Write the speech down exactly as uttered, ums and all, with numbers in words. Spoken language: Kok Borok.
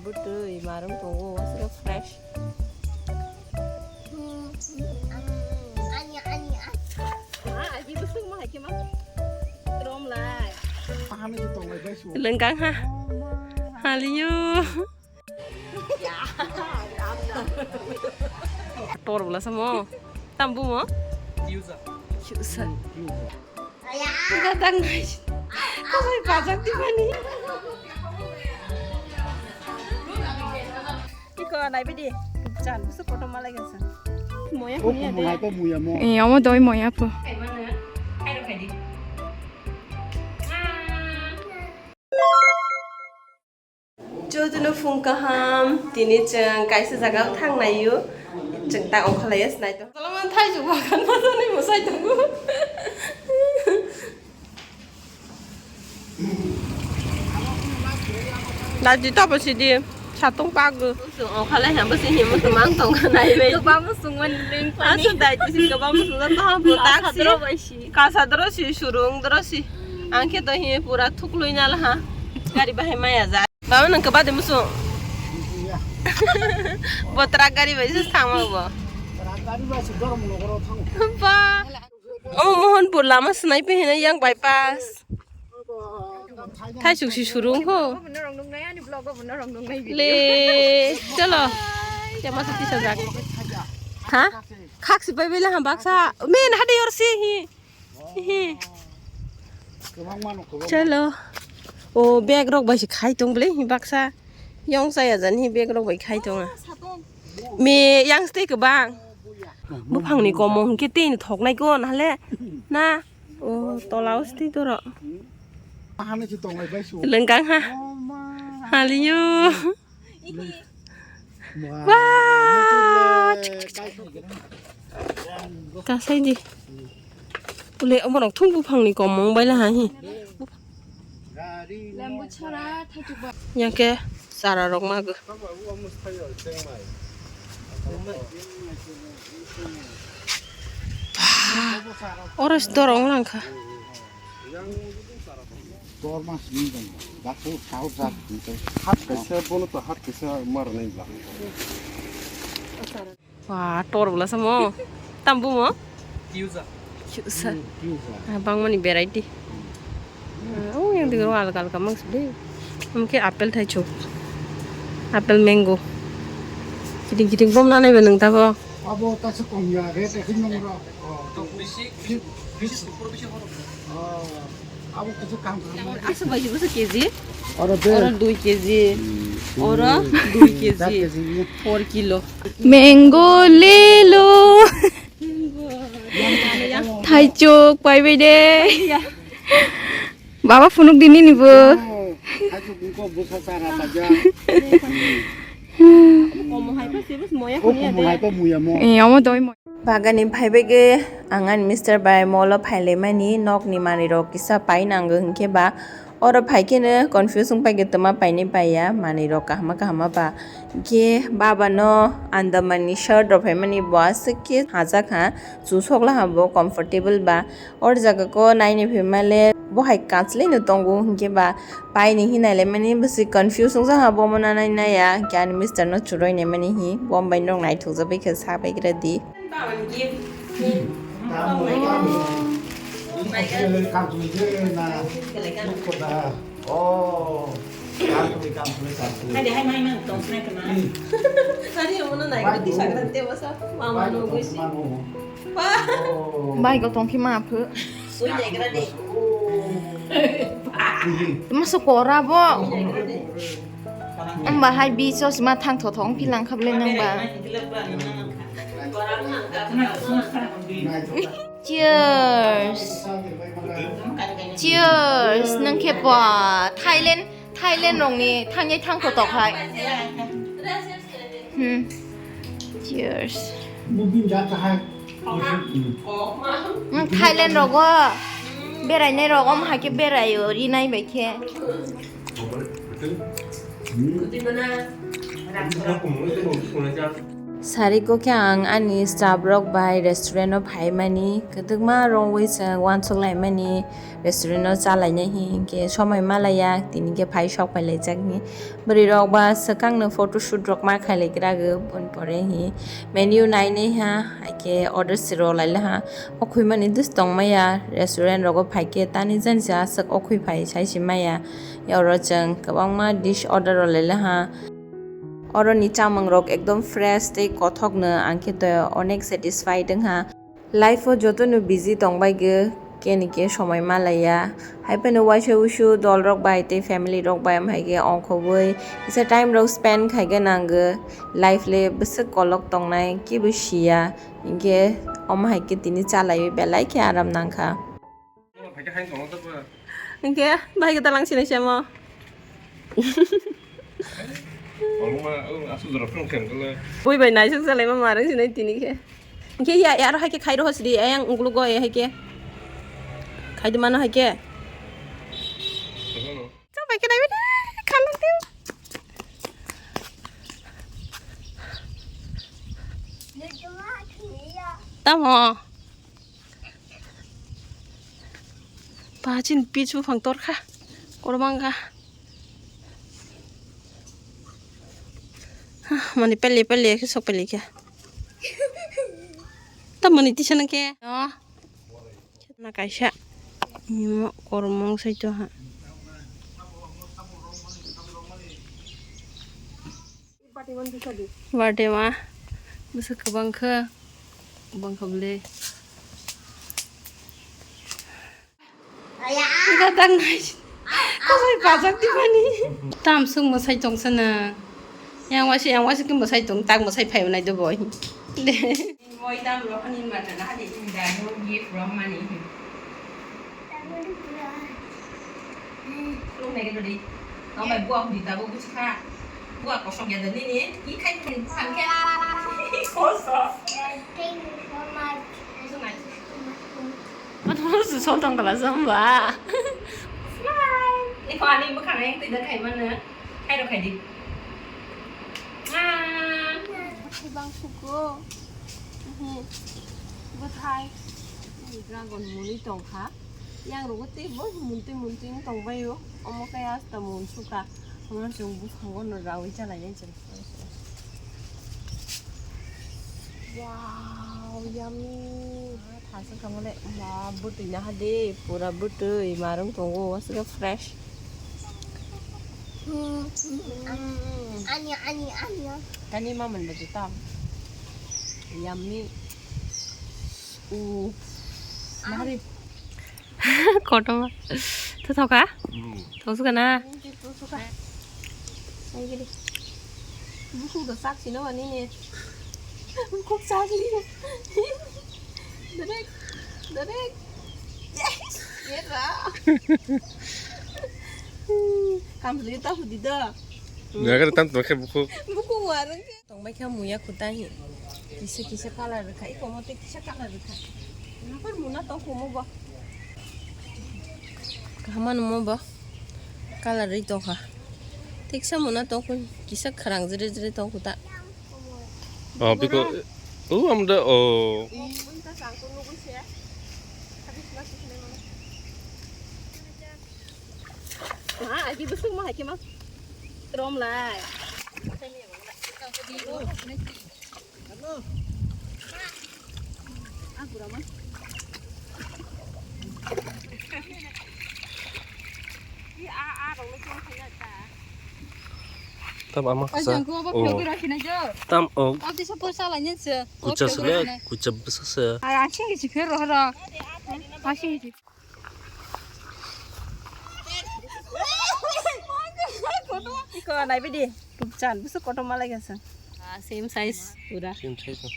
Bwtwi marwng tongo, waswk fresh. Ani, ani, ani. Ah, aji bwswk ma hai khe ma. Trom lai. Lengkang ha. Haliyo. Tor bwla samo. Tambu mo? Kyusa. Kyusa. Gadang nai. Kosai pajak di mani. Iko nai bidi. Jan busu kotor malai gasa. Moya kunia de. Eh, omo doi moya po. Jotono phung kaham, tini chwng kaisa jaga o thang nai o. Chwng ta ongkha lai ya, sinai tong. Tolomani thaichuk bagan ma tongwi mwsai tongo. Dadi tobo sidi, satung pago. Chwng ongkha lai ha, bwswk himwi kwmang tongkha nai bai. Kwbangma chwngmani link pani. Aswk dai tisi kwbangma chwngno tong ha bo taksi. Kasadro bai si. Kasadro si, surung dro si. Ang khe to hi pura thuklui nal ha. Gari bahai maya ja. Baba, nwng kwbadi musu? Bo truck gari bai se thangma bo. Truck gari bai se dormo nogoro thango. Ba. Omo Mohanpur lama swnai pe hino yang bypass. Thaisuk si surung ho. Le, chalo. Chama sa tisa jak. Ha? Khak si pai bai la ha baksa. Men hadi or si hi. Chalo. O bag rok bai se khai tong bwle hi baksa. Yong saya jan hi bag rok bai khai tong. Me yang stay kwbang. Buphang ni komo hwnkhe tei ni thok nai ko na le. Na. O tola o stay toro. Lengkang ha. Haliyo. Wah, chik, chik, chik. Kasai di. Ule, omo rok thung buphang ni komong bai la ha hi. Yang ke sara rok mago. Oro si dorong langkha. Dor mas ni dong. Daku sahur sak ni tei. Hat kaisa bono to hat kaisa mar nai bla. Wa, tor bwla samo. Tambu mo? Kyusa. Kyusa. Hmm, kyusa. Ah, bangmani variety. Hmm. Ah, oh, yang tigro alga alga mang sibli. Mungkin apple thai chuk. Apple mango. Kiting kiting bom nanai benung tabo. Abo ta se kom ya, rate ekhin nong ro. Oh, bisi, bisi, bisi super bisi horo. Oh. Abo kisa kam kama. Asa bai bwsa K G? Oro be. Oro dui K G. Hmm. Oro dui K G. Char K G. Four kilo. Mango lelo. Thaichuk pai bai de. Baba phunuk dini ni bo. Oh, thaichuk ko bwsa chara paja. Komo hai pa sibus moya. Oh, komo hai pa muya mo. Eh, omo doi mo. Bagani phaibaigwi ang ani mister bai molo phailaimani nokni manwirok kisa painango hinkhe ba oro phaikheno confuse wngpaikhe twma painai paiya manwirok kahama kahama ba hinkhe babano andamani shirt rok phaimani bo aswk khe hajakha chusokla habo comfortable ba oro jagao naini phaimale bo hai kachwlaino tongo hinkhe ba paini hinailaimani bwswi confuse wngjakha bomo nanai naiya hinkhe ani mister no churoi naimani hi bombai norok naithokjagwi khe sabaigra di. Bai go tongkhe ma phu. Masa kora bo. Wngba hai bi chosma thang tho thong philang kha bwle nang ba. Cheers. Cheers. Nang khe ba Thailand, Thailand rong ni thangjai thang tho tok hai. Hmm. Cheers. Bubin jat hai. Hmm, Thailand rogo berai nai rogo hai khe berai o ri nai bai khe. Sariko khe ang ani staff rok bai restaurant o phaimani, kwdwkma rongwi chwng uansuk laimani restaurant o chalainai hinkhe somoi malaiya, tini khe phai sok phailaijak hi. Bwrwi rok ba swkang no photoshoot rok ma khailaikrago, boni pore hi menu nainai ha, haikhe order se rw laila ha. O khwimani dus tongmaya, restaurant rogo phaikhe tani jani se aswk o khwi phai sai se maya. Oro chwng kwbangma dish order rw laila ha. Oroni chamung rok ekdom fresh tei kothok no, ang khe to onek satisfied wngha. Life o joto no busy tongbai gw, keni khe somoi malaiya. Hai phano waisa wuisu dol rok bai tei family rok bai, omo hai khe ongkhogwi kisa time rok spend khai gw nang gw. Life le bwswk kolok tongnai kebo siya, hinkhe omo hai khe tini chalaiwi belai khe aram nangkha. Hinkhe bahai khe dalang sinai se mo. Bui bai naisuk salai ma marang sinai tini khe. Hinkhe ya, ya aro hai khe khai rohor sidi, ayang ungkulugo ya hai khe. Khai di mano hai khe. Chak bai khe nai bidi, khalung teo. Tamo. Pachin peach buphang torkha, korbangkha. Hah, mani pele pele khe sok pele khe. Tamoni tisa nang khe. No. Na kaisa. Nimo kormong saito ha. Birthday ma bwswk kwbang khe, kwbang khe bwle. Gadangnai. Kosoi pajak di bani. Tam swk mwsai tong sana. Yang wasi, yang wasi khe mwsai tong, tak mwsai phai nai do boi. Moi tam rohani inverter na hadi inda no gift rohmani. Lung nai gado di. Nong bai buah hudi tabo buchkha. Buah kosok ya dani ni. I khai pun phan khe. Kosok. Thank you so much. Kosok nai. Ano song tong kala samba. Smile. Iko ani bukhang yang tidak khai mana. Khai ro khai di. Ah. Bang suko. Bwthai. Dragon mwnwi tongkha. Yang rogo tei bo muntwi muntwi wng tongbaio. Omo khe asta mun suka. Omo chwng buphango no rawi chalainai chwng. Wow, yummy. Thaswk kamo le, ma bwtwi naha de, pura bwtwi, marwng tongo, aswk fresh. Ani, ani, ani. Tani ma man baje tam. Yummy. U. Nari. Kotorma. Tothoka? Thosukha na? Thosukha. Bukhuk do sak sino ani ne. Bukhuk sak ni. Derek. Derek. Yes. Yera. Kam suli ta hudi da. Nagara tam to khe bukhuk. Bukhuk warang. Tongbai kha muya khuta hi. Kisa kisa colour rwkha, iko mote kisa colour rwkha. Nokar muna tong kumo bo. Kaham ano mo bo. Colour ri tongkha. Teksa muna tong kun kisa kharang jre jre tong khuta. Oh, biko. Oh, amda, oh. Ah, agi busuk ma hakima. Trom lai. Tam ama kasa. Oh. Tam, oh. Kucha sele, kucha bwsa se. Iko nai bidi. Rupchan, busu kotorma lai gasa. Ah, same size pura. Same size.